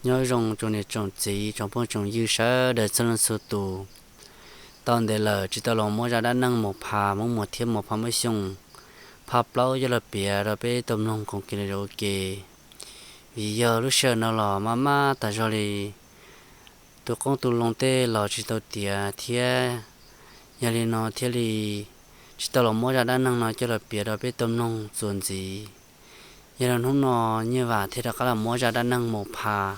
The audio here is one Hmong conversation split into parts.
Nyob zoo tsoom niam tsoom txiv tsoom phooj tsoom ywg sawv daws txhua leej txhua tus. Tau ntev lawm tsis tau los muab zaj dab neeg Maum Phas Hmoob Muas thiab Maum Phas Hmoob Xyooj phaj plaub coj los piav rau peb tau mloog koom kev lom zem ua ke. Vim yog lub sij hawm no los maj maj tas zog li, tus qoob tus loo tej los tsis tau tiav thiab, yog li no thiaj li tsis tau los muab zaj dab neeg no coj los piav rau peb tau mloog txuas ntxiv. Yog li hnub no Nyiaj Vam thiaj rov qab los muab zaj dab neeg Maum Phas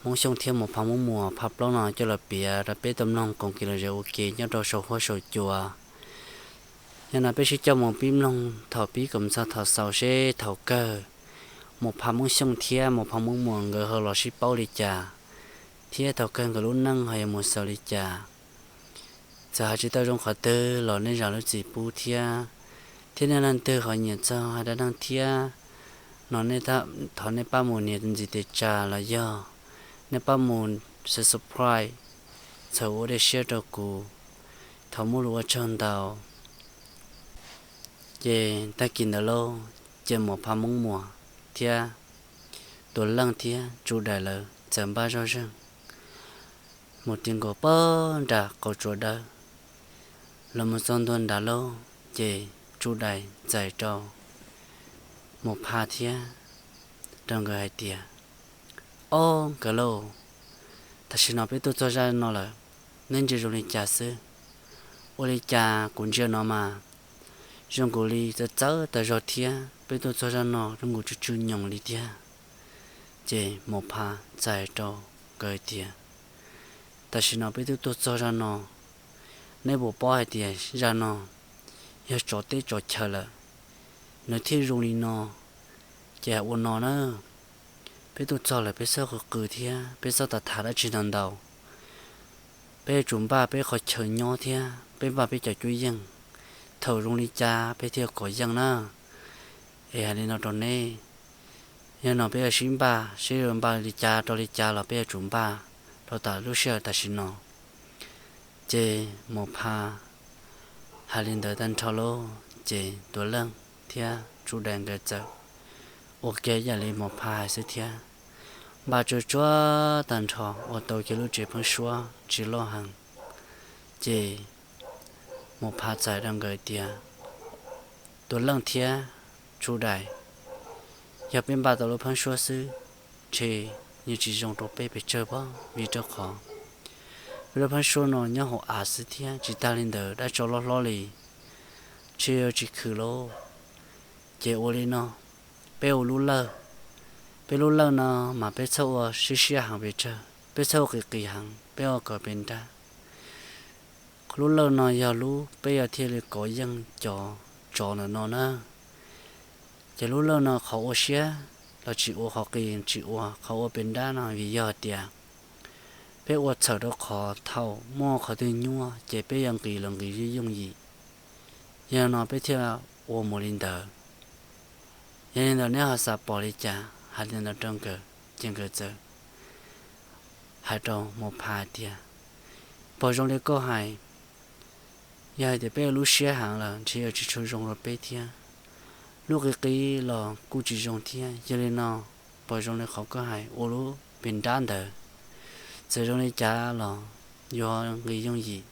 Hmoob Xyooj thiab Maum Phas Hmoob Muas phaj plaub no coj los piav rau peb tau mloog koom kev lom zem ua ke nyob rau saum huab saum cua. Yog no peb sib coj mus pib mloog thaum pib kom txog thaum xaus seb thaum kawg Maum Phas Hmoob Xyooj thiab Maum Phas Hmoob Muas nkawd ho los sib paub li cas, thiab thaum kawg nkawd lub neej ho yuav mus xaus li cas. Txawm hais tsis tau zoo qhov twg los nej zam lub txim pub thiab, thiab nej leej twg ho nyiam txog hais dab neeg thiab no, thov nej pab mus nias ntxiv tes tsa los yog nej pab mus subscribe, txhawm ua dej siab rau kuv, thov muaj lus ua tsaug ntau. Ces tag kis ntawd lauj, ces Maum Phas Hmoob Muas thiab Tuam Leej thiab Tsu Dais lawv txawm npaj zoj zeeg mus ti nkaus pog nram qau tsuas dawb. Los mus txog ntua nrad lauj, ces Tsu Dais txais rau Maum Phas thiab rau nkawd hais tias, Ob nkawd lauj, tam sim no peb tuaj txog zaj no lawm, neb ntsia zoo li cas xwb? Ua li cas kuv ntsia no mas zoo nkaus li txawv txawv tas zog thiab, peb tuaj txog zaj no zoo nkaus tsw tsw nyoos li tiag. Ces Maum Phas txais rau nkawd tias, Tam sim no peb twb tuaj txog zaj no, neb puas paub hais tias zaj no yog tsov teb tsov chaw lawm, nws thiaj zoo li no. Ces ua no na, peb tuaj txog lawm peb txhob qw qw thiab peb txhob tham tham dab tsi ntau ntau. Peb yuav tsum npaj peb qhov chaw nyob thiab peb npaj peb cov cuab yeej, thaum zoo li cas peb thiaj kov yeej na. Es hais li no rau neb, yog no peb yuav sib npaj seb yuav npaj li cas rau li cas los peb yuav tsum npaj rau tas lub sij hawm tam sim no. Ces Maum Phas hais li ntawd tag nrho lauj, ces Tuam Leej thiab Tsu Dais nkawd txawm ua ke yam li Maum Phas hais xwb thiab, npaj tsuag tsuag tag nrho ua tau kiag lub tsev pheeb suab tsis loj heev. Ces Maum Phas txais rau nkawd tias, Tuam Leej thiab Tsu Dais, yog peb npaj tau lub pheeb suab xwb, ntshe yeej tsis zoo rau peb pes tsawg pob, vim rau qhov peb lub pheeb suab no nyob hauv av xwb thiab tsis tag li ntawd dab tsov loj hlob li, ntshe yuav tsis khwm lauj. Ces ua li no, peb ua lub lawj, peb lub lawj no mas peb txhob ua siab siab heev pes tsawg, peb txhob ua qis qis heev, peb ua kom pes nrab. Lub lawj no yog lub peb yuav thiaj li kov yeej cov tsov ntawm no na. Ces lub lawj no qhov ua siab los tsis ua, qhov qis tsis ua, qhov ua pes nrab no vim yog tias peb ua txhawm rau qhov thaum muaj qhov twg nyuaj ces peb yuav nqis los nqis yooj yooj yim. Yog no peb thiaj ua mus li ntawd. Yog li ntawd neb ho xav pom li cas? Hais li ntawd rau nkawd ces nkawd txawm hais rau Maum Phas tias, Pom zoo li koj hais, yog hais tias peb ua lub siab heev lawm ntshe yuav tsis tshua zoo rau peb thiab. Lub qis qis los kuj tsis zoo thiab, yog li no pom zoo li qhov koj hais ua lub pes nrab ntawd, txawm zoo li cas los yuav nqis yooj yim,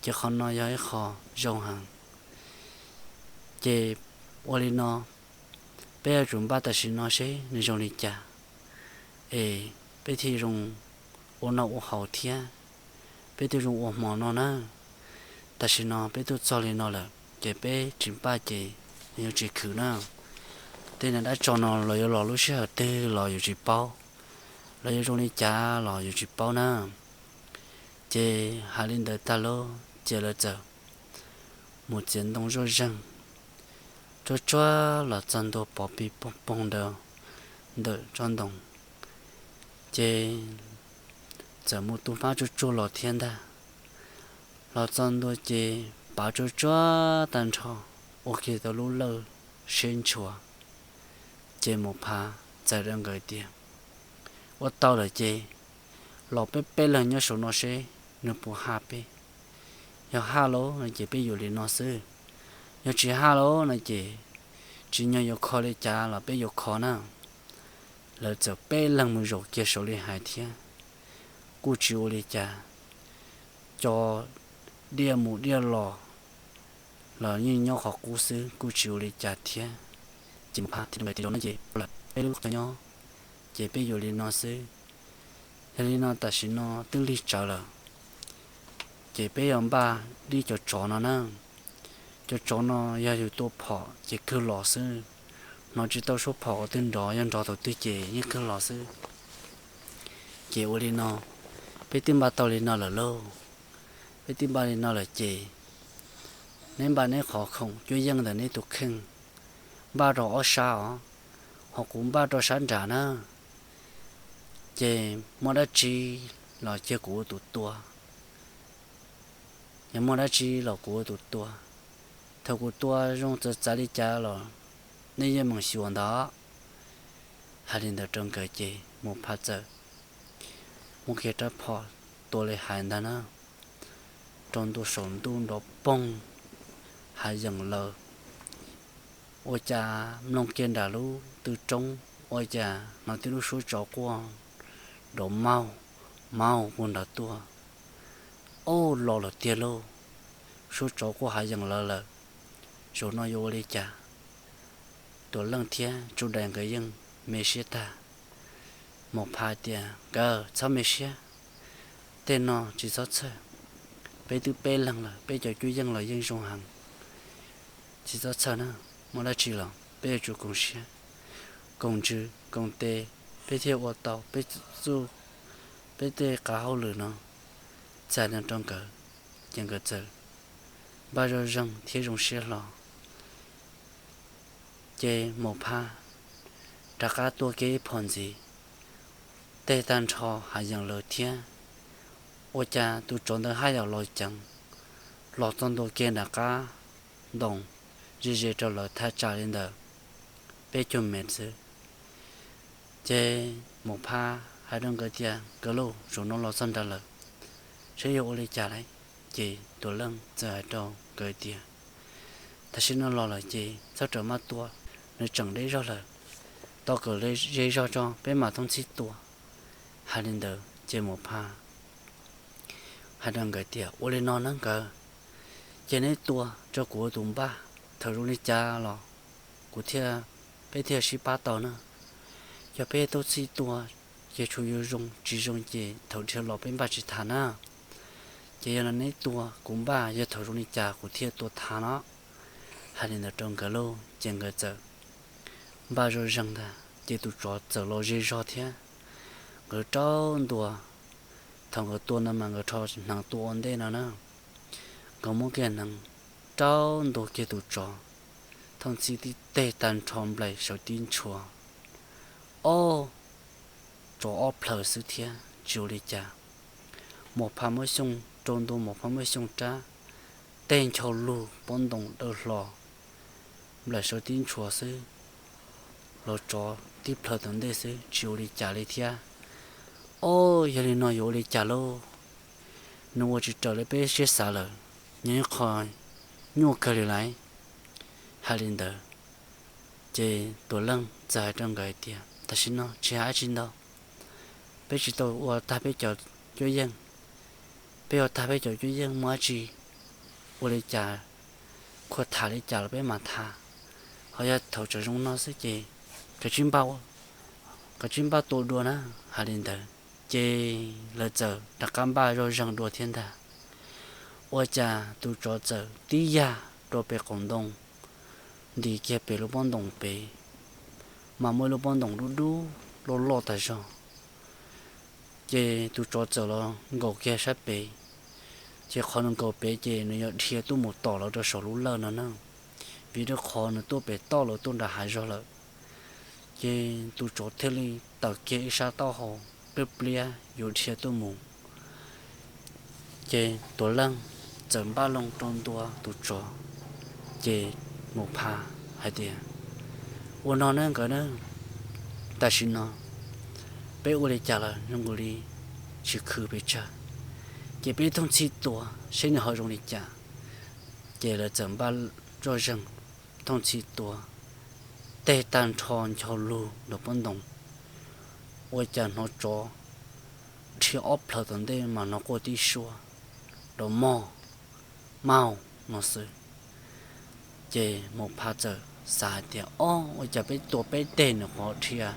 ces qhov no yog ib qho zoo heev. Ces ua li no, peb yuav tsum npaj tam sim no seb nws zoo li cas, es peb thiaj zoo ua noj ua haus thiab peb thiaj zoo ua hmo no na. Tam sim no peb tuaj txog li no lawm ces peb tsis npaj ces nws yuav tsis khwm na. Tej niag dab tsov no los yuav los lub sij hawm twg los yuav tsis paub, los yuav zoo li cas los yuav tsis paub na. Ces hais li ntawd tag lauj ces lawv txawm mus txiav ntoo zoj zeeg, tsuag tsuag los txog ntua pov pig poog poog ntawd ntawm tsob ntoo, ces txawm mus tu hmab tsuag tsuag los thiab ntag. Los txog ntua ces pav tsuag tsuag tag nrho, ua kiag tau lub lawj seb ntshuav. Ces Maum Phas txais rau nkawd tias, Ua tau lawm ces los peb peb leeg nyob saum no seb nws puas haj peb. Yog haj lauj no ces peb yuav li no xwb, yog tsis haj lauj no ces tsim nyog yuav kho li cas los peb yuav kho na. Lawv txawm peb leeg mus zaum kiag saum li hais thiab, kuj tsis ua li cas. Cov diaj mus diaj los los yeej nyob qhov qub xwb, kuj tsis ua li cas thiab. Ces Maum Phaj thiaj li tias, Zaum no ces lawm peb lub qhov nyob, ces peb yuav li no xwb. Yog li no tam sim no twb lig tsawv lawm, ces peb yuav npaj dib cov tsov no na. Cov tsov no yog yus tua phom ces kawg los xwb, hnov tsis tau suab phom qhov twg nrov, yog nrov thaum twg ces yeej kawg los xwb. Ces ua li no, peb twb npaj tau li no lawm lauj. Peb twb npaj li no lawm ces neb npaj neb qhov khoom cuab yeej ntawm neb tus kheej, npaj rau ob sab os, ho kuv npaj rau sab nram na. Ces muaj dab tsi los cia kuv ua tus tua. Yog muaj dab tsi los kuv ua tus tua. Thaum kuv tua zoo txawv txav li cas los nej yeej meem xyuas ntawd. Hais li ntawd rau nkawd ces Maum Phaj txawm muab kiag rab phom tua li hais ntag na, rau ntua saum ntuj nrov poog, hav yeem lawm. Ua cas mloog kiag nram lub tw roob, ua cas hnov tib lub suab tsov quaj nrov maug maug puag nrad tuaj. Ob, los lawm tiag lauj, suab tsov quaj hav yeem lawm lawm, zaum no yuav ua li cas? Tuam Leej thiab Tsuj Dais nkawd yeej me siab tag. Maum Phaj tias, Nkawd txhob me siab, tej no tsis txhob txhawj, peb twb peb leeg lawm, peb cov cuab yeej los yeej zoo heev, tsis txhob txhawj na, muaj dab tsi los peb yuav tsum koom siab, koom ntsws koom tes, peb thiaj ua tau peb txuj, peb tej qab hauj lwm no. Txawm no rau nkawd, ces nkawd txawm npaj zoj zeeg thiab zoo siab hlo. Ces Maum Phaj rov qab tua kiag ib phom ntxiv, teg tag nrho hav yeem lawm thiab. Ua cas tus tsov ntawd haj yam los ceev, los txog ntua kiag nram qab ntoo ze ze rau lawv thaj tsam li ntawm peb caug mev xwb. Ces Maum Phaj hais rau nkawd tias, Nkawd lauj, zaum no los txog nrad lawm, saib yuav ua li cas lauj? Ces Tuam Leej txawm hais rau nkawd tias, Tam sim no los lawm ces txhob rawm maj tua, nws tseem deb zog lawm, tau kom ze zog tso peb mam thooj txhij tua. Hais li ntawd ces Maum Phaj hais rau nkawd tias, Ua li no nawb nkawd, ces neb tua rau kuv ua tus npaj, thaum zoo li cas los kuv thiaj, peb thiaj sib pab tau na. Yog peb thooj txhij tua ces tshuav yuav zoo, tsis zoo ces thaum dhia los peb npaj tsis tas na. Ces yog no neb tua kuv npaj, yog thaum zoo li cas kuv thiaj tua tas no. Hais li ntawd rau nkawd lauj, ces nkawd txawm npaj zoj zeeg ntag, ces tus tsov txawm los ze zog thiab. Nkawd rau ntua, thaum nkawd tua no mas nkawd rho hneev tua ua ntej no na. Nkawd muab kiag hneev rau ntua kiag tus tsov, thooj txhij tib teg tag nrho nplaim sawv tib ntshua. Ob, tsov ob plhaws xwb thiab tsis ua li cas. Maum Phaj muab xyoo rau ntua, Maum Phaj muab xyoo rab, teg ncho lug pob ntoos daw hlo, nplaim sawv tib ntshua xwb, los tsov tib plhaws tom ntej xwb tsis ua li cas li thiab. Ob, yog li no yuav ua li cas lauj? Nws ua tsis raws li peb siab xav lawm, nws ib qho nyuaj kawg li lauj. Hais li ntawd, ces Tuam Leej txawm hais rau nkawd hais tias, Tam sim no tsis hais dab tsi ntau, peb tsis tau ua tag peb cov cuab yeej. Peb ua tag peb cov cuab yeej muaj dab tsi ua li cas, khuaj tham li cas los peb mam tham. Ho yog thaum tseem zoo no xwb ces kav tsij npaj, kav tsij npaj tua dua na. Hais li ntawd, ces lawv txawm rov qab npaj zoj zeeg dua thiab ntag. Ua cas tus tsov txawm tib yag rau pem qaum ntoo, ntim kiag pem lub pob ntoos pem, mas muaj ib lub pob ntoos dub dub loj loj tas zog. Ces tus tsov txawm los nkaum kiag sab pem, ces qhov nws nkaum pem ces nws yog dhia tuaj mus tom lawv rau saum lub lawj no na, vim rau qhov nws tuaj pem toj lawv tuaj nram hav zog lawm. Ces tus tsov thiaj li tawm kiag ib sab taub hau pliab pliab yuav dhia tuaj mus. Ces Tuam Leej txawm npaj loo rau ntua tus tsov, ces Maum Phaj hais tias, Ua no nawb nkawd nawb, tam sim no peb ua li cas los zoo nkaus li tsis khwv pes tsawg, ces peb thooj txhij tua seb nws ho zoo li cas. Ces lawv txawm npaj zoj zeeg thooj txhij tua, teg tag nrho ncho lug nram pob ntoos, ua cas hnov tsov rhia ob plhaws tom ntej mas hnov quaj tib suab, rov mog, maug no xwb. Ces Maum Pha txawm xav hais tias, Ob, ua cas peb tua peb teg nws qhuav rhia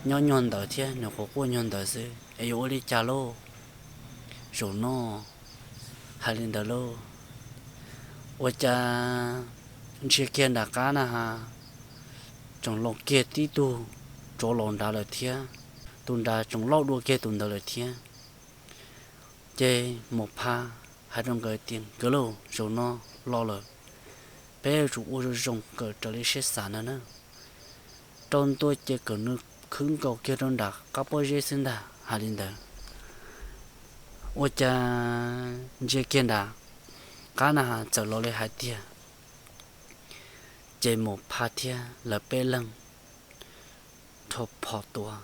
nyob nyuag ntawd thiab nws qhuav quaj nyuag ntawd xwb es yuav ua li cas lauj? Zaum no hais li ntawd lauj, ua cas ntsia kiag nram qab na has, tseem los kiag tib tug tsov los nrad lawm thiab, tus nrad tseem loj dua kiag tus ntawd lawm thiab. Ces Maum Pha hais rau nkawd tias, Nkawd lauj, zaum no los lawm, peb yuav tsum ua zoo zoo kom raws li siab xav ntag na. Rau ntua ces kom nws khwv nkaus kiag rau nram qab pob zeb xwb ntag. Hais li ntawd, ua cas ntsia kiag nram qab na has txawm los li hais tiag. Ces Maum Pha thiab lawv peb leeg rho phom tua.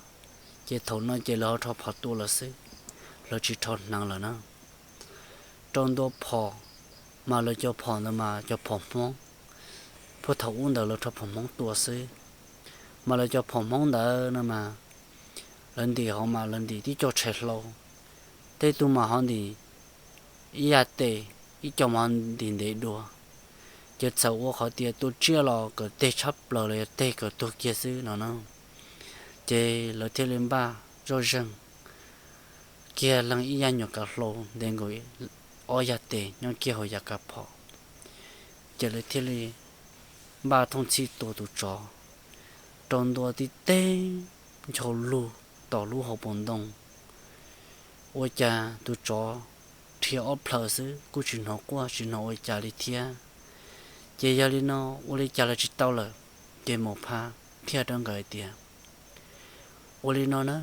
Ces thaum no ces lawv ho rho phom tua lawm xwb, lawv tsis rho hneev lawm na. Rau ntua phom, mas lawv cov phom ntawd mas cov phom Hmoob, puag thaum ub ntawd lawv rho phom Hmoob tua xwb. Mas lawv cov phom Hmoob ntawd no mas lawv ntim hov mas lawv ntim tib co tshais hlau, tej tug mas ho ntim ib yam tes, ib co mas ho ntim ntev dua. Ces txawm ua qhov tias tua tsiaj los kom teg tshab plaws los yog teg kom tuag kiag xwb no na. Ces lawv thiaj li npaj zoj zeeg kiag leej ib yam nyuam kav hlau ntev nkaus ob yam tes nyob kiag hauv yav kav phom. Ces lawv thiaj li npaj thooj txhij tua tus tsov. Rau ntua tib teg ncho lug tom lub hauv paus ntoo, ua cas tus tsov rhia ob plhaws xwb kuj tsis hnov quaj tsis hnov ua cas li thiab. Ces yog li no ua li cas los tsis tau lawm. Ces Maum Pha thiaj rau nkawd hais tias, Ua li no na,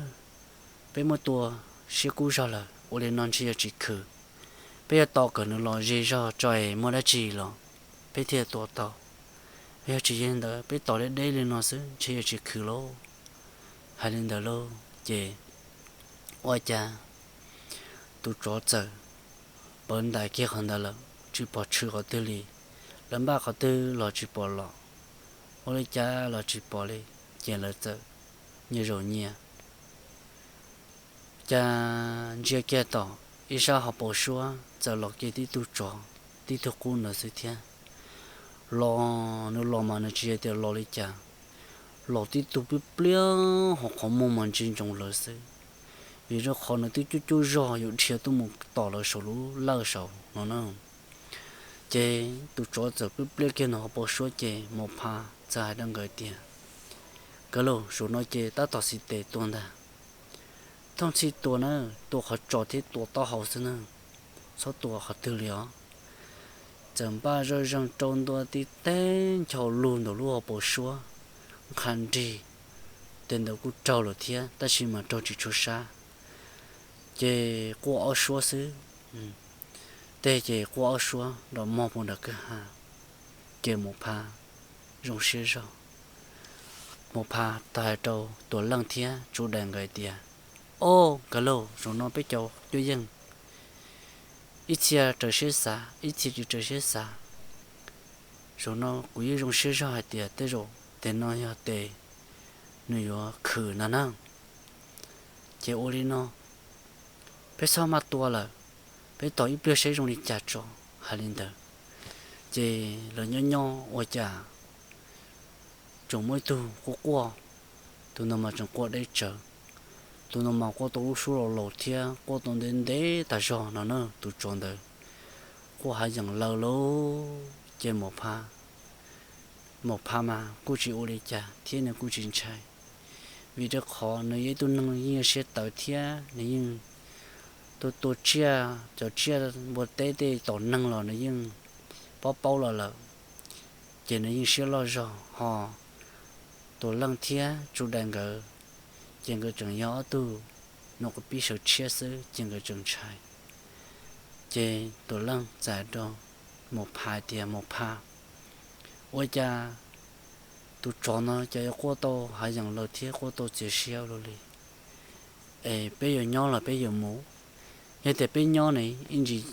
peb muab tua siab kub zog lawm, ua li no ntshe yuav tsis khwv. Peb yuav tos kom nws los ze zog tso es muaj dab tsi los peb thiaj tua tau. Yog tsis yog li ntawd peb tos deb deb li no xwb ntshe yuav tsis khwv lauj. Hais li ntawd lauj ces ua cas tus tsov txawm pawv ntais kiag qhov ntawd lawm, tsis pom tshwm qhov twg li. Lawv npaj qhov twg los tsis pom los, ua li cas los tsis pom li. Ces lawv txawm nyias zaum nyias cas ntsia kiag tom ib sab hauv paus suab txawm los kiag tib tug tsov, tib tug qub ntawd xwb thiab. Los nws los mas nws tsis yog tias los li cas, los tib tug pliab pliab hauv qhov muag mas ntsia ntsoov lawv xwb, vim rau qhov nws twb cub cub zog yuav dhia tuaj mus tom lawv saum lub lawj saud no na. Ces tus tsov txawm pliab pliab kiag nws hauv paus suab ces Maum Pha txawm hais rau nkawd tias, Nkawd lauj, zaum no ces tab tom xis tes tua ntag. Thooj txhij tua na, tua qhov tsos thiab tua taub hau xwb na, txhob tua qhov twg li os. Txawm npaj zoj zeeg rau ntua tib teg ncho lug ntawm lub hauv paus suab, nqha nrig. Tes ntawd kuj raug lawm thiab tab sis mas raug tsis tshua sab, ces quaj ob suab xwb. Tej ces quaj ob suab nrov mog puag nram kwj ha. Ces Maum Pha zoo siab zog, Maum Pha tau hais rau Tuam Leej thiab Tsuj Dais nkawd tias, Ob, nkawd lauj, zaum no peb cov cuab yeej ib txhia raws siab xav, ib txhia tsis raws siab xav. Zaum no kuv yeej zoo siab zog hais tias tej zaum tes no yog tes nws yuav khwv ntag na. Ces ua li no, peb txhob maj tua lawm, peb tos ib pliag saib zoo li cas tso. Hais li ntawd, ces lawv nyob nyob ua cas tseem muaj ib tug quaj quaj, tus ntawd mas tseem quaj deb tsawv, tus ntawd mas quaj tau lub suab laus laus thiab quaj tau ntev ntev tas zog no na. Tus tsov ntawd quaj hav yeem lawm lauj, ces Maum Pha, Maum Pha mas kuj tsis ua li cas thiab nws kuj tsis ntshai, vim rau qhov nws yog ib tug neeg yeej yog siab tawv thiab nws yeej tua tua tsiaj, cov tsiaj npua teb tej tom neeg los nws yeej paub paub los lawm, ces nws yeej siab loj zog ho. Tuam Leej thiab Tsuj Dais nkawd, ces nkawd tseem yog ob tug nws quas pib sawv tshiab xwb ces nkawd tseem ntshai. Ces Tuam Leej txais rau Maum Pha tias, Maum Pha, ua cas tus tsov no cas yuav quaj tau hav yeem lawm thiab quaj tau txias siab ua luaj li? Es peb yuav nyob los peb yuav mus? Yog tias peb nyob ne ib ntsis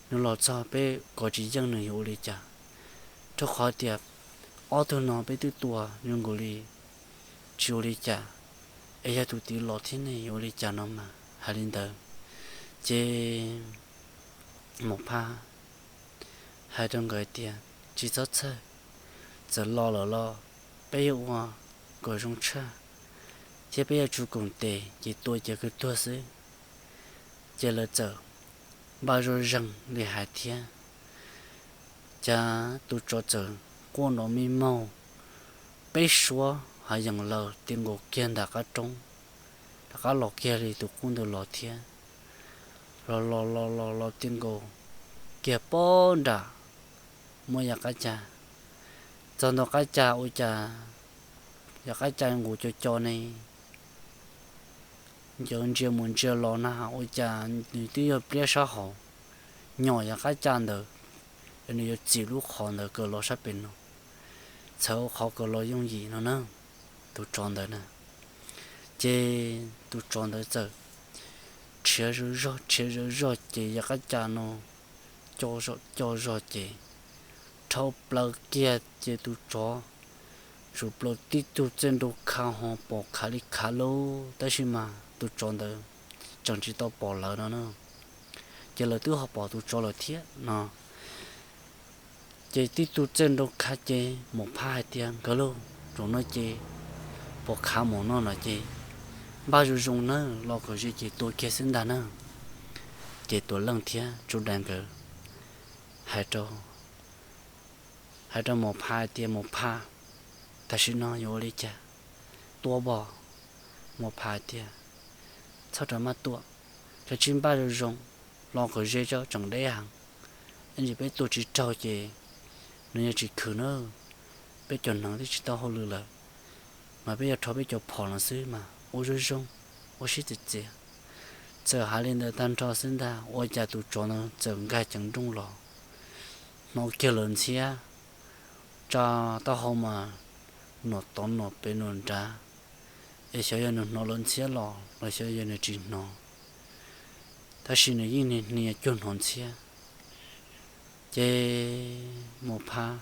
nws los txog peb kov tsis yeej nws yuav ua li cas? Rau qhov tias ob tug no peb twb tua zoo nkaus li tsis ua li cas, es yog tus tid los thiab ne yuav ua li cas no mas. Hais li ntawd ces Maum Phaj hais rau nkawd tias, Tsis txhob txhawj, txawm los lawm los peb yuav ua kom zoo tshaj thiab peb yuav tsum koom tes ces tua ces kawg tuag xwb. Ces lawv txawm npaj zoj zeeg li hais thiab. Ces tus tsov txawm quaj nrov me maug peb suab hav yees laws ti nkaus kiag ntawm qab roob, rov qab los kiag li tus qub ntawd los thiab. Los los los los los ti nkaus kiag pob nram muaj yam qab ca. Txog ntua qab ca ua cas yam qab ca nqus co co ne, cov ntsia mus ntsia los na ua cas nws twb yog pliab sab hauv, nyom yam qab ca ntawd, nws yuav txim lub qhov ntawd kawg los sab pem no, txhawv qhov kawg los yooj yim no na, tus tsov ntawd na. Ces tus tsov ntawd txawm rhiav zoj zog rhiav zoj zog ces yam qab ca no co zog co zog ces dhau plaws kiag ces tus tsov tsum plaws tib tug txej nrau khav ho pom khav li khav lauj, tab sis mas tus tsov ntawd tseem tsis tau pom lawv no na, ces lawv twb ho pom tus tsov lawm thiab no. Ces tib tug txej nrau khav ces Maum Phaj hais tias, Nkawd lauj, zaum no ces pom khav mus no no ces npaj zoo zoo nawb, los kom ze ces tua kiag xwb ntag na. Ces Tuam Leej thiab Tsub Dais nkawd hais rau, hais rau Maum Phaj hais tias, Maum Phaj, tam sim no yuav ua li cas? Tua pom? Maum Phaj hais tias, Txhob rov maj tua, koj tsis npaj zoo zoo, los kom ze tseem deb heev, ib ntsis peb tua tsis raug ces nws yuav tsis khwv na, peb cov hneev twb tsis tau hauj lwm lawm, mas peb yuav rho peb cov phom no xwb mas ua zoo zoo, ua sib txias txias. Txawm hais li ntawd tag nrho xwb ntag ua cas tus tsov ntawd txawm nkag ceev nrooj los, hnov kiag lawv ntxhiab tsa taub hau mas nom tod nom pem nom nrad, es xyov yog nws hnov lawv ntxhiab los los xyov yog nws tsis hnov, tab sis nws yeej hnia hnia cuag hnov ntxhiab. Ces Maum Phaj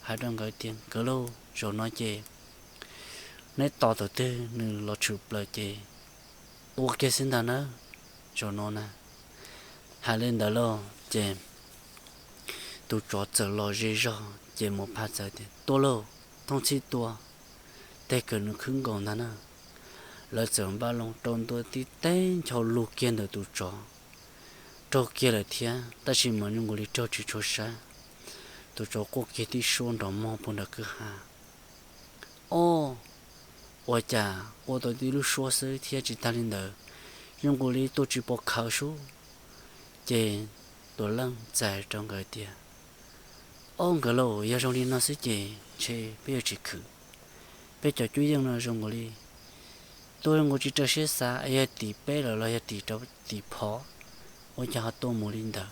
hais rau nkawd tias, Nkawd lauj, zaum no ces neb tos tus twg nws los tshwm plaws ces tua kiag xwb ntag nawb, zaum no na. Hais li ntawd lauj ces tus tsov txawm los ze zog ces Maum Phaj txawm tias, Tua lauj, thooj txhij tua, tej kawm nws khwb nkaus ntag na. Lawv txawm npaj loo rau ntua tib teg nchau lug kiag ntawm tus tsov, raug kiag lawm thiab tab sis mas zoo nkaus li raug tsis tshua sab. Tus tsov quaj kiag tib suab nrov mog puag nram kwj ha. Ob, ua cas quaj tau tib lub suab xwb thiab tsis tag li ntawd, zoo nkaus li tua tsis pom khawv sub. Ces Tuam Leej txais rau nkawd tias, Ob, nkawd lauj, yog zoo li no xwb ces ntshe peb yuav tsis khwv. Peb cov cuab yeej no zoo nkaus li tua zoo nkaus tsis raws siab xav, yog tim peb lawm los yog tim rau tim phov, ua cas ho tua mus li ntawd.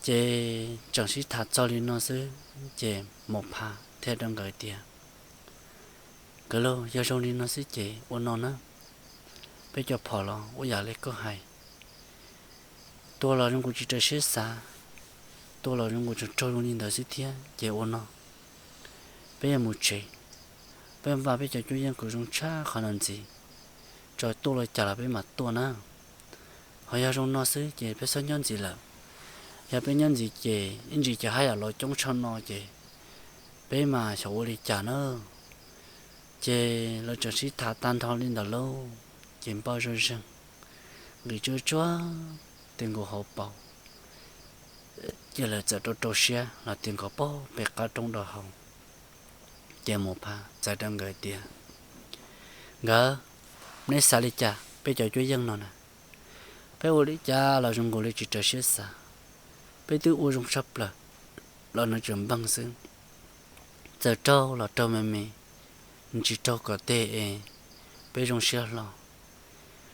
Ces tseem sib tham txog li no xwb ces Maum Phaj thiaj rau nkawd tias, Nkawd lauj, yog zoo li no xwb ces ua no na, peb cov phom los ua yam li koj hais, tua los zoo nkaus tsis raws siab xav, tua los zoo nkaus tseem raug zoo li ntawd xwb thiab ces ua no, peb yuav mus tsev, peb npaj peb cov cuab yeej kom zoo tshaj qhov no ntxiv, txawm tuaj los cas los peb mam tuaj na. Ho yog zoo no xwb ces peb txhob nyob ntxiv lawm, yog peb nyob ntxiv ces ib ntsis cov haj yam los coob tshaj no ces peb mas xyov ua li cas na. Ces lawv tseem sib tham tag nrho li ntawd lauj, ces npaj zoj zeeg, nqis tsuag tsuag ti nkaus hauv paus, ces lawv txawm rau rau siab los ti nkaus pem qab roob rau hauv. Ces Maum Phaj txais rau nkawd tias, Nkawd, neb xav li cas peb cov cuab yeej no na? Peb ua li cas los zoo nkaus li tsis raws siab xav, peb twb ua zoo tshaj plaws los nws tseem npeeg xwb. Txawm raug los raug me me, nws tsis raug kom teg es peb zoo siab hlo.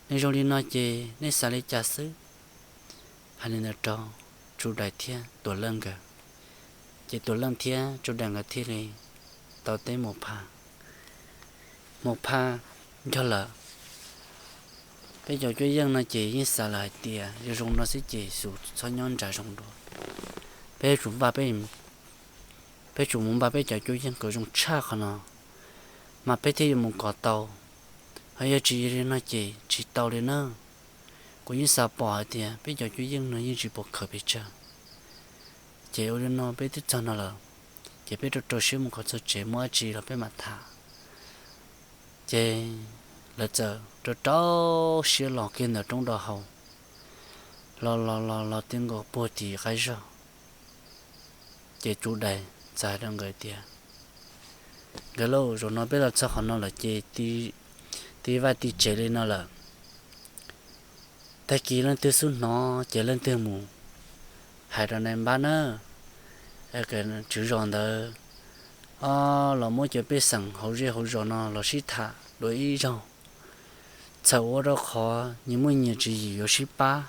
Neb zoo li no ces neb xav li cas xwb? Hais li ntawd rau Tsub Dais thiab Tuam Leej nkawd, ces Tuam Leej thiab Tsub Dais nkawd thiaj li tau teb Maum Phaj, Maum Phaj, yog lawm, peb cov cuab yeej no ces yeej xav lawm hais tias yog zoo no xwb ces xub txhob nyob nram zoov dua, peb tsum npaj peb, peb tsum mus npaj peb cov cuab yeej kom zoo tshaj qhov no, mas peb thiaj yuav mus kov tau. Ho yog tsis yog li no ces tsis tau li na. Kuv yeej xav pom hais tias peb cov cuab yeej no yeej tsis pom khawm pes tsawg. Ces ua li no peb twb txog no lawm, ces peb rau rau siab mus kom txog tsev, muaj dab tsi los peb mam tham. Ces lawv txawm rau rau siab los kiag ntawm roob dua hau, los los los los ti nkaus puag tim qab zog. Ces Tsub Dais txawm hais rau nkawd tias, Nkawd lauj, zaum no peb los txog qhov no lawm ces tiv vaj tiv tsev li no lawm. Tag kis leej twg xub hnov ces leej twg mus hais rau nais npab na, tswv zos ntawd, o, los muab cov pej xeem hauv zej hauv zos no los sib tham dua ib zaug, txhawm ua rau qhov nyias muaj nyias tswv yim yuav sib pab.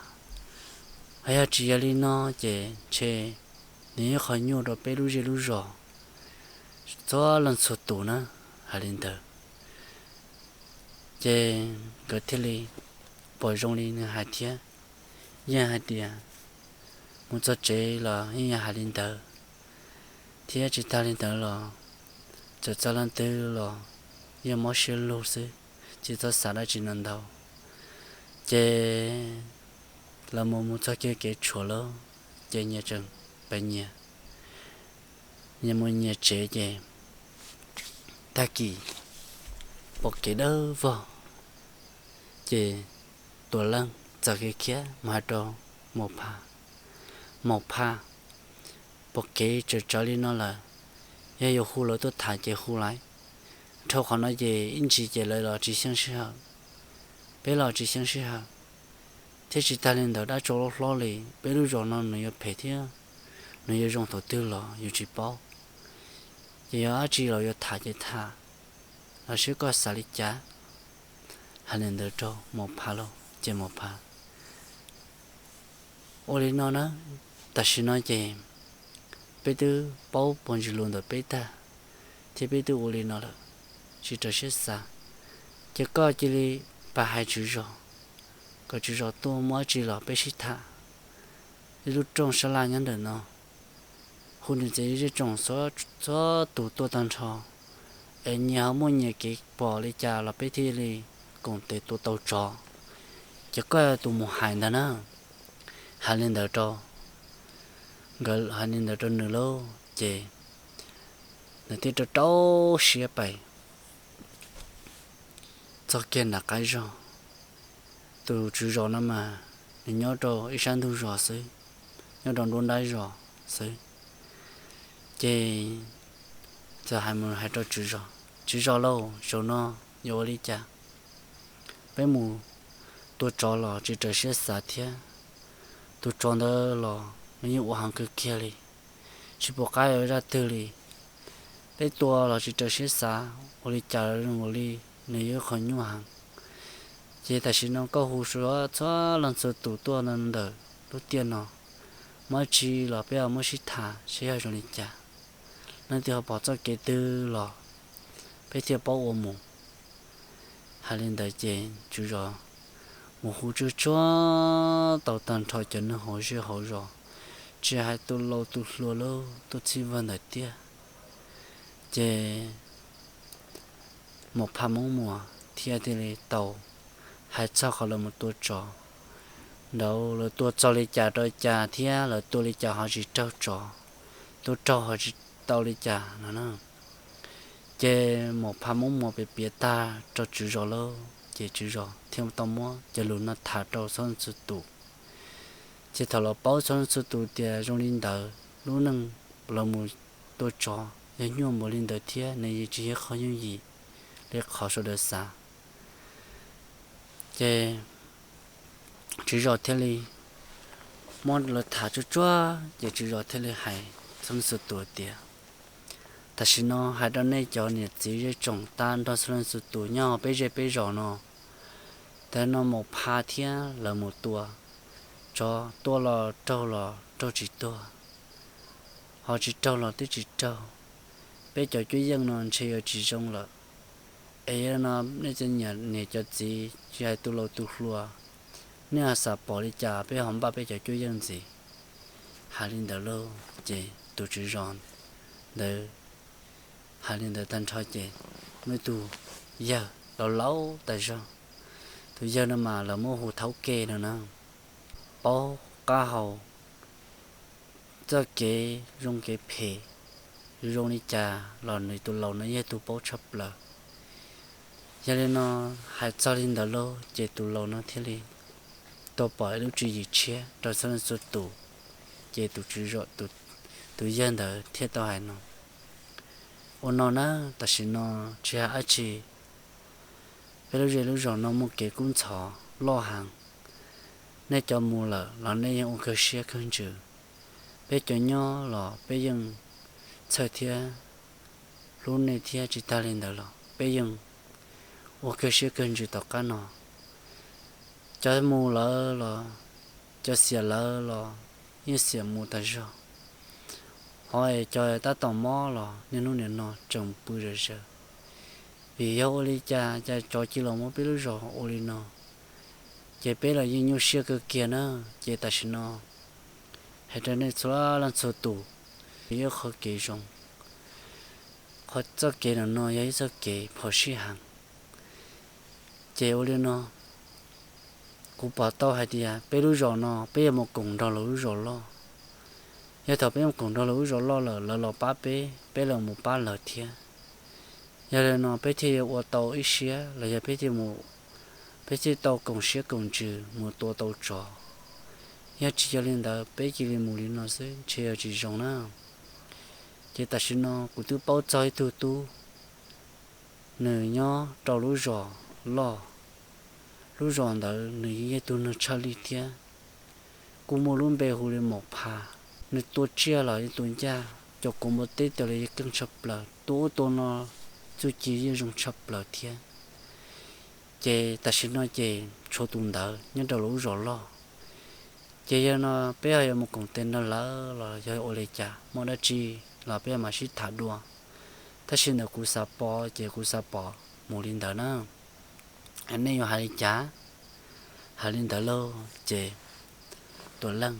Ho yog tsis yog li no ces ntshe nws ib qho nyuaj rau peb lub zej lub zos txhua leej txhua tus na. Hais li ntawd ces nkawd thiaj li pom zoo li nws hais thiab. Yeej hais tias mus txog tsev los yeej yog hais li ntawd, thiab tsis tag li ntawd los txawm txog leej twg los yeej mob siab lug xwb, tsis txhob xav dab tsi no ntau. Ces lawv mus mus txog kiag kev tshuam lawm, ces nyias tseem pem nyias, nyias mus nyias tsev ces tag kis pom kev dawb vog, ces Tuam Leej txawm khiav khiav mus hais rau Maum Phaj. Maum Phaj, pom kev tsawv tsawv li no lawm, yog yuav hu lawv tuaj tham ces hu lawm. Dhau qhov no ces ib ntsis ces lawv los tsis xyeej sij hawm, peb los tsis xyeej sij hawm, thiab tsis tag li ntawd dab tsov loj hlob li peb lub zos no nws yuav phem thiab nws yuav zoo thaum twg los yus tsis paub. Ces yog dab tsi los yuav tham ces tham, los seb koj xav li cas. Hais li ntawd rau Maum Phaj lauj, ces Maum Phaj, ua li no na, tam sim no ces peb twb paub puag ntsis lus ntawm peb tag, thiab peb twb ua li no lawm, tsis raws siab xav. Ces koj cia li pab hais tswv zos, kom tswv zos tuaj, muaj dab tsi los peb sib tham. Ib lub rooj sab laj nyob ntawm no, hu nws txiv zej tsoom txhua tus tuaj tag nrho, es nyias ho muaj nyias kev pom li cas los peb thiaj li koom tes tua tau tsov. Ces koj yog tus mus hais ntag na. Hais li ntawd rau, nkawd hais li ntawd rau nws lauj, ces nws thiaj rau rau siab pais txog kiag nram qab zos. Tus tswv zos no mas nws nyob rau ib sab ntug zos xwb, nyob rau nruab nrab zos xwb. Ces txawm hais mus hais rau tswv zos, Tswv zos lauj, zaum no yuav ua li cas? Peb mus tua tsov los tsis raws siab xav thiab, tus tsov ntawd los nws yeej ua heev kawg kiag li, tsis pom qab yuav zaj twg li. Peb tua los tsis raws siab xav, ua li cas los zoo nkaus li nws yog ib qho nyuaj heev. Ces tam sim no koj hu txhua leej txhua tus tuaj ntawm lub tiaj no, muaj dab tsi los peb ho muab sib tham seb yog zoo li cas, leej twg ho pom txoj kev twg los peb thiaj paub ua mus. Hais li ntawd ces tswv zos mus hu tsuag tsuag tau tag nrho cov neeg hauv zej hauv zos, tsis hais tus laus tus hluas los tuaj txhij vag ntawm tiaj. Ces Maum Phaj Moob Muas thiaj thiaj li tau hais txog qhov lawv mus tua tsov ntawd, lawv tua txog li cas rau cas thiab lawv tua li cas ho tsis raug tsov, tua raug ho tsis tau li cas no na. Ces Maum Phaj Moob Muas piav piav tag rau tswv zos lauj, ces tswv zos thiaj tau muab cov lus no tham rau txhua leej txhua tus. Ces thaum lawv paub txhua leej txhua tus tias zoo li ntawd, lub neej lawv mus tua tsov yog nyuaj npaum li ntawd thiab nws yeej tsis yog qhov yooj yim li qhov sawv daws xav. Ces tswv zos thiaj li muab lawv tham tsuag tsuag, ces tswv zos thiaj li hais txhua leej txhua tus tias, tam sim no hais rau nej cov niam txiv zej tsoom tag nrho txhua leej txhua tus nyob peb zej peb zos no, tam no Maum Phaj thiab lawv mus tua tsov, tua los raug los raug tsis tuag, ho tsis raug los twb tsis raug. Peb cov cuab yeej no ntshe yuav tsis zoo lawm. Es yog no nej cov niam cov txiv tsis hais tus laus tus hluas, nej ho xav pom li cas peb ho npaj peb cov cuab yeej ntxiv? Hais li ntawd lauj, ces tus tswv zos ntawd hais li ntawd tag nrho ces muaj ib tug yawg laus laus tas zog. Tus yawg no mas lawv muab hu thaub ke no na, paub qab hau, txoj kev zoo kev phem zoo li cas los nws tus laus no yog tus paub tshaj plaws. Yog li no, hais txog li ntawd lauj ces tus laus no thiaj li tau pom ib lub tswv yim tshiab rau txhua leej txhua tus. Ces tus tswv zos, tus yawg ntawd thiaj tau hais no, ua no na, tam sim no tsis hais dab tsi, peb lub zej lub zos no muaj kev kub ntxhov loj heev. Nej cov mus lawm los nej yeej ua kawg siab kawg ntsws, peb cov nyob los peb yeej txhawj thiab hlub nej thiab, tsis tag li ntawd los peb yeej ua kawg siab kawg ntsws tom qab no. Cov mus lawm los, cov xiam lawm los yeej xiam mus tas zog, ho es cov tab tom mob los niaj hnub nim no tseem pw zom zaws. Vim yog ua li cas cas tsov cia los muab peb lub zos ua li no, ces peb los yeej nyuaj siab kawg kiag na. Ces tam sim no hais rau nej txhua leej txhua tus, yog qhov kev zoo, qhov txoj kev no no yog ib txoj kev phom sij heev. Ces ua li no, kuv pom tau hais tias peb lub zos no peb yuav mus koom nrog lawv lub zos loj. Yog thaum peb mus koom nrog lawv lub zos loj lawm, lawv los pab peb, peb los mus pab lawv thiab. Yog li no peb thiaj yuav ua tau ib siab los yog peb thiaj, peb thiaj tau koom siab koom ntsws mus tua tau tsov. Yog tsis yog li ntawd peb cia li mus li no xwb ntshe yuav tsis zoo na. Ces tam sim no kuv twb paub txog ib tug tub, nws nyob rau lub zos loj. Lub zos ntawd nws yeej yog tus neeg tshaj lij thiab, kuj muaj lub npe hu li Maum Phas. Nws tua tsiaj los yeej tua ncaj, cov kua muas teb tua los yeej keej tshaj plaws, tua ub tua no txuj ci yeej zoo tshaj plaws thiab. Ces tam sim no ces tshuav tus ntawd nyob rau lawv lub zos loj. Ces yog no peb ho yuav mus koom tes nrog lawv los yog ua li cas, muaj dab tsi los peb mam sib tham dua. Tab sis ntawm kuv xav pom ces kuv xav pom mus li ntawd na. Nej yuav hais li cas? Hais li ntawd lauj ces Tuam Leej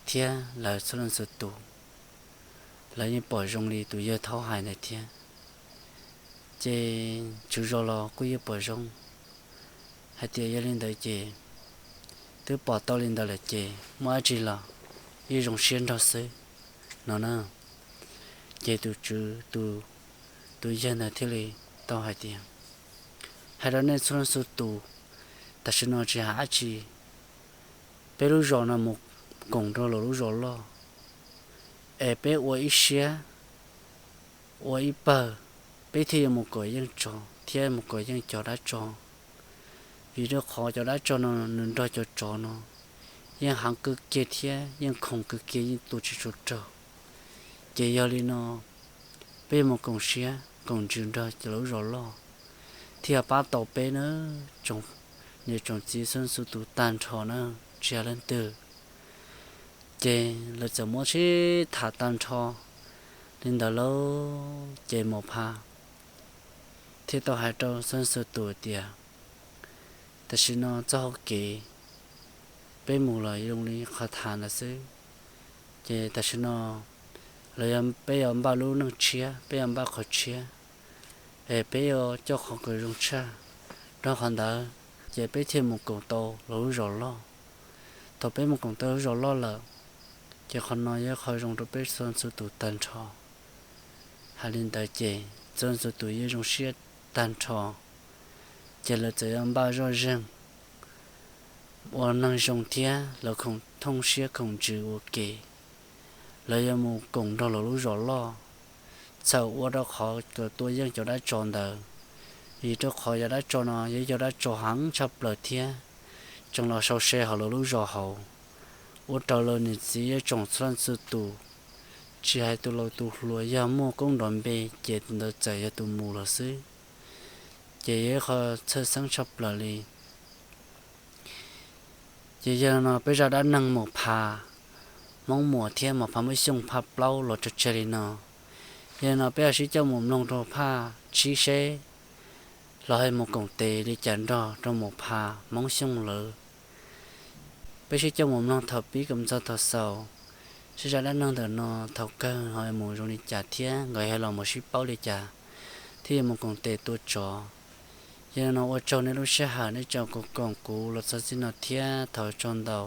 thiab lawv txhua leej txhua tus, lawv yeej pom zoo li tus yawg thaub hais ntawd thiab. Ces tswv zos los kuj yeej pom zoo hais tias yog li ntawd ces twb pom tau li ntawd lawm ces muaj dab tsi los yeej zoo siab nrog xwb no na. Ces tus tswv, tus yawg ntawd thiaj li tau hais tias, hais rau nej txhua leej txhua tus, tam sim no tsis hais dab tsi, peb lub zos no mus koom rau lawv lub zos loj, es peb ua ib siab, ua ib pawg, peb thiaj yuav mus kom yeej tsov thiab mus kom yeej cov dab tsov. Vim rau qhov cov dab tsov no nws nrog cov tsov no yeej heev kawg kiag thiab yeej khoom kawg kiag, yeej tua tsis tshua raug. Ces yog li no, peb mus koom siab koom ntsws nrog cov lawv zos loj thiaj pab tau peb na, niam tsoom txiv txhua txhua tus tag nrho na, tsis hais leej twg. Ces lawv txawm muab sib tham tag nrho li ntawd lauj, ces Maum Phas thiaj tau hais rau txhua txhua tus tias, tam sim no txoj hau kev peb mus los zoo li qhov tham ntawd xwb. Ces tam sim no lawv, peb yuav npaj lub neej tshiab, peb yuav npaj qhov tshiab, es peb yuav coj qhov kom zoo tshaj. Rau qhov ntawd ces peb thiaj mus koom tau lawv lub zos loj. Thaum peb mus koom tau lub zos loj lawm, ces qhov no yog qhov zoo rau peb txhua txhua tus tag nrho. Hais li ntawd ces txhua txhua tus yeej zoo siab tag nrho. Ces lawv txawm yuav npaj zoj zeeg ua neeg zoo thiab lawv khoom thooj siab khoom ntsws ua ke. Lawv yuav mus koom nrog lawv lub zos loj, txhawm ua rau qhov kom tua yeej cov dab tsov ntawd, vim rau qhov cov dab tsov no yog cov dab tsov heev tshaj plaws thiab tseem los sau se hauv lawv lub zos hauv, ua rau lawv niam txiv tsoom txhua leej txhua tus, tsis hais tus laus tus hluas yog muaj koob nrov npe ces tus ntawd txawm yog tus mus lawm xwb. Ces yog ib qho txhawj xeeb tshaj plaws li. Ces yog no peb zaj dab neeg Maum Phas Hmoob Muas thiab Maum Phas Hmoob Xyooj phaj plaub los tso tseg li no. Yog no peb ho sib coj mus mloog rau phaj tsib seb los ho mus koom tes li cas nrog rau Maum Phas Hmoob Xyooj lawv. Peb sib coj mus mloog thaum pib kom txog thaum xaus, seb zaj dab neeg ntawm no thaum kawg ho mus zoo li cas thiab nkawd ho los mus sib paub li cas thiab yuav mus koom tes tua tsov. Yog li no ua tsaug nej lub sij hawm nej tseem koom kuv los txog txij no thiab thov tsaug ntau.